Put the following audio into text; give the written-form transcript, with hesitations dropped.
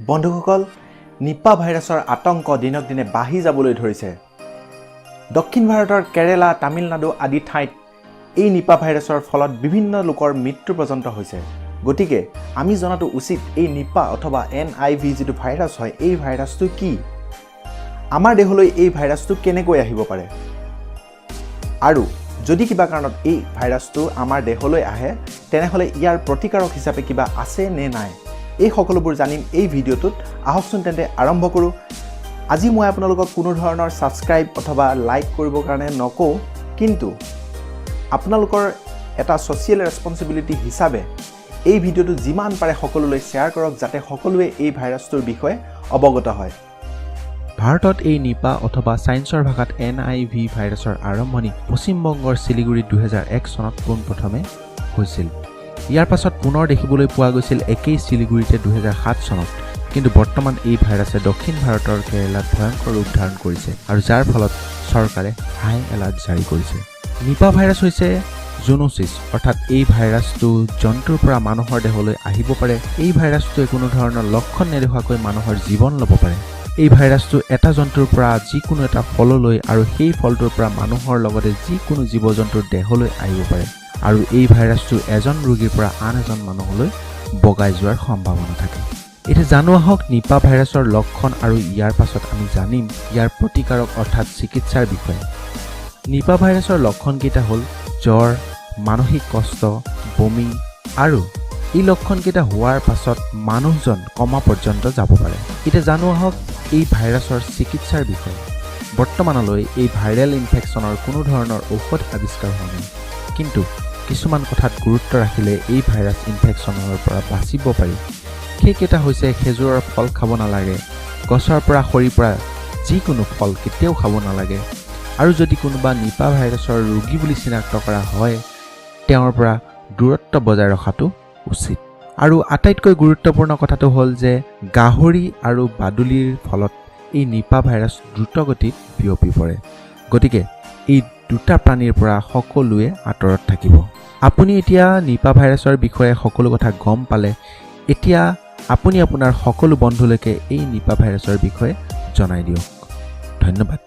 বন্ধুসকল, নিপা ভাইৰাছৰ আতংক দিনক দিনে বাঢ়ি যাবলৈ ধৰিছে। দক্ষিণ ভাৰতৰ কেৰেলা, তামিলনাডু আদি ঠাইত এই নিপা ভাইৰাছৰ ফলত বিভিন্ন লোকৰ মৃত্যু পৰ্যন্ত হৈছে। গতিকে আমি জনাটো উচিত, এই নিপা অথবা এনআইভি যিটো ভাইৰাছ হয়, এই ভাইৰাছটো কি, আমাৰ দেহলৈ এই ভাইৰাছটো কেনেকৈ আহিব পাৰে আৰু যদি কিবা কাৰণত এই ভাইৰাছটো আমাৰ দেহলৈ আহে, তেনেহ'লে ইয়াৰ প্ৰতিকাৰক হিচাপে কিবা আছে নে নাই। এই সকলোবোৰ জানিম এই ভিডিঅ'টোত। আহকচোন তেন্তে আৰম্ভ কৰোঁ। আজি মই আপোনালোকক কোনো ধৰণৰ ছাবস্ক্ৰাইব অথবা লাইক কৰিবৰ কাৰণে নকওঁ, কিন্তু আপোনালোকৰ এটা ছ'চিয়েল ৰেচপনচিবিলিটি হিচাপে এই ভিডিঅ'টো যিমান পাৰে সকলোলৈ শ্বেয়াৰ কৰক, যাতে সকলোৱে এই ভাইৰাছটোৰ বিষয়ে অৱগত হয়। ভাৰতত এই নিপা অথবা ছায়েন্সৰ ভাষাত এনআইভি ভাইৰাছৰ আৰম্ভণি পশ্চিমবংগৰ শিলিগুৰিত 2001 চনত পোনপ্ৰথমে হৈছিল। ইয়াৰ পাছত পুনৰ দেখিবলৈ পোৱা গৈছিল একেই শিলিগুৰিতে 2007 চনত। কিন্তু বৰ্তমান এই ভাইৰাছে দক্ষিণ ভাৰতৰ কেৰেলাত ভয়ংকৰ ৰূপ ধাৰণ কৰিছে আৰু যাৰ ফলত চৰকাৰে হাই এলাৰ্ট জাৰি কৰিছে। নিপা ভাইৰাছ হৈছে জুনোচিছ, অৰ্থাৎ এই ভাইৰাছটো জন্তুৰ পৰা মানুহৰ দেহলৈ আহিব পাৰে। এই ভাইৰাছটোৱে কোনো ধৰণৰ লক্ষণ নেদেখুৱাকৈ মানুহৰ জীৱন ল'ব পাৰে। এই ভাইৰাছটো এটা জন্তুৰ পৰা যিকোনো এটা ফললৈ আৰু সেই ফলটোৰ পৰা মানুহৰ লগতে যিকোনো জীৱ জন্তুৰ দেহলৈ আহিব পাৰে আৰু এই ভাইৰাছটো এজন ৰোগীৰ পৰা আন এজন মানুহলৈ বগাই যোৱাৰ সম্ভাৱনা থাকে। এতিয়া জানো আহক নিপা ভাইৰাছৰ লক্ষণ আৰু ইয়াৰ পাছত আমি জানিম ইয়াৰ প্ৰতিকাৰক অৰ্থাৎ চিকিৎসাৰ বিষয়ে। নিপা ভাইৰাছৰ লক্ষণকেইটা হ'ল জ্বৰ, মানসিক কষ্ট, বমি আৰু এই লক্ষণকেইটা হোৱাৰ পাছত মানুহজন কমা পৰ্যন্ত যাব পাৰে। এতিয়া জানো আহক এই ভাইৰাছৰ চিকিৎসাৰ বিষয়ে। বৰ্তমানলৈ এই ভাইৰেল ইনফেকশ্যনৰ কোনো ধৰণৰ ঔষধ আৱিষ্কাৰ হোৱা নাই, কিন্তু কিছুমান কথাত গুৰুত্ব ৰাখিলে এই ভাইৰাছ ইনফেকশ্যনৰ পৰা বাচিব পাৰি। সেইকেইটা হৈছে খেজুৰৰ ফল খাব নালাগে, গছৰ পৰা সৰি পৰা যিকোনো ফল কেতিয়াও খাব নালাগে আৰু যদি কোনোবা নিপা ভাইৰাছৰ ৰোগী বুলি চিনাক্ত কৰা হয়, তেওঁৰ পৰা দূৰত্ব বজাই ৰখাটো উচিত। আৰু আটাইতকৈ গুৰুত্বপূৰ্ণ কথাটো হ'ল যে গাহৰি আৰু বাদুলিৰ ফলত এই নিপা ভাইৰাছ দ্ৰুতগতিত বিয়পি পৰে। গতিকে এই দুটা প্ৰাণীৰ পৰা সকলোৱে আঁতৰত থাকিব। আপুনি এতিয়া নিপা ভাইৰাছৰ বিষয়ে সকলো কথা গম পালে। এতিয়া আপুনি আপোনাৰ সকলো বন্ধুলৈকে এই নিপা ভাইৰাছৰ বিষয়ে জনাই দিয়ক। ধন্যবাদ।